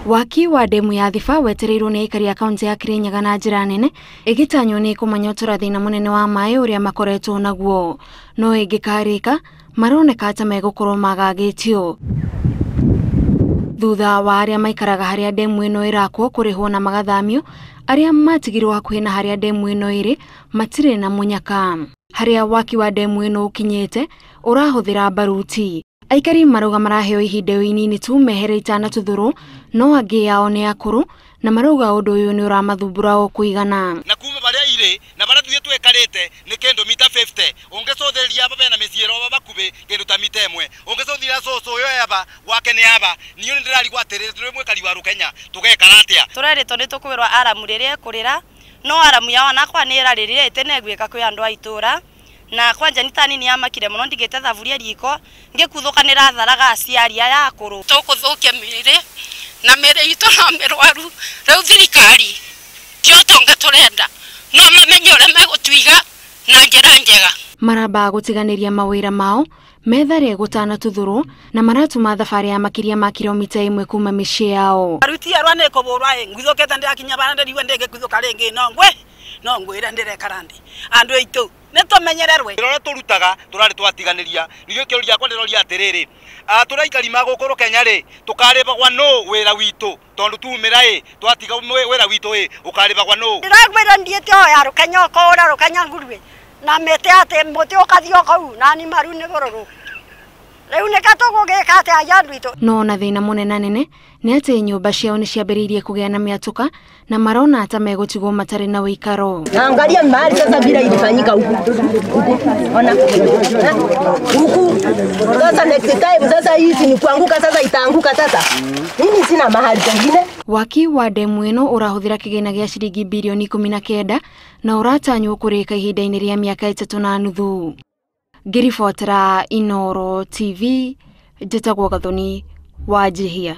Waki wa demu ya Thiba wetereirwo nĩ aikari a kaunti ya Kirinyaga na njĩra nene ĩgĩtanywo nĩ kũmanyotora thĩna mũnene wa maĩ ũrĩa makoretwo naguo, no ĩngĩkarĩka maroneka ta megũkorwo magagĩtio thutha wa arĩa maikaraga harĩa demu ĩno ĩrakwo kũrĩhwo na magathamio. Arĩa matigirwo hakuhĩ na harĩa demu ĩno ĩrĩ matirĩ na mũnyaka. Harĩa waki wa demu ĩno ũkinyĩte ũrahũthĩra baruti. Aikari marauga maraheo ihinda o inini tu mehere itanatuthũrwo, no angĩ ao nĩ akũrũ na marauga ũndũ ũyũ nĩ ũramathumbũra o kũigana. Na kuma baria ire na baria tuye twekarite ni kindu mita 50 ungicuthiriria aba bena miciĩ ro bakubi kindu ta mita 1 ungicuthiriria cucu uyu aba gwake ni aba niyo ni ndirarigwo atiriri turi mwikari wa Rukenya tugekara atia. Tureritwo ni tukwirwa aramu riria ikurira no aramu yao nakwa ni irariririe itenegwika kwi andu a itura na kwanja ni tani ni amakire muno ndigite thaburia riko ngikuthukanira tharaga aciari aya akuru tukuthukia mĩĩrĩ na mĩĩrĩ itũ no mĩrwaru. Rĩu thirikari ti ũtonga tũrenda no mamenye ũrĩa megũtuiga na njĩra njega. Maramba gũtiganĩria mawĩra mao methare gũtanatuthũrwo na maratuma thabarĩ ya makĩria ma kilomita 1 kuma mĩciĩ yao. Aruti arwa nĩ kũbũrwa ĩ ngwithũkĩte ndĩrakinya bara ndĩrigua ndĩngĩkwithũka rĩngĩ no ngwe no ngwĩre ndĩrekara ndĩ andũ aitũ nĩtũmenyererwe. Wĩra ũrĩa tũrutaga tũrarĩ twatiganĩria ningĩ kĩũria gĩakwa ndĩroria atĩrĩrĩ, tũraikari ma gũkũ Kenya rĩ tũkarĩbagwa nũ wĩra witũ tondũ tumĩra ĩ twatiga wĩra witũ ĩ ũkarĩbagwa nũ. Ndĩrakwĩra ndiĩte o ya Rukenya ũkũũra Rukenya nguruwe na mĩtĩ atĩ mũtĩ ũkathiĩ o kũu nani maru nĩ bũrũrũ rĩu nĩka tũgũgĩka atĩa andũ aitũ. No ona thĩna mũnenanene nĩ atĩ nyũmba ciao nĩ ciambĩrĩirie kũgĩa na mĩatũka na marona ta megũtigwo matarĩ na ũikaro. Angalia mahali sasa vile ilifanyika huku. Ona huku sasa next time sasa hizi ni kuanguka sasa itaanguka sasa. Mimi sina mahali pengine. Waki wa demu ĩno ũrahũthĩra kĩgĩna gĩa ciringi birioni 19 na ũratanywo kũrĩka ihinda-inĩ rĩa mĩaka 3.5. Ngĩribotera Inooro TV, njĩtagwo Gathoni wa Njihia.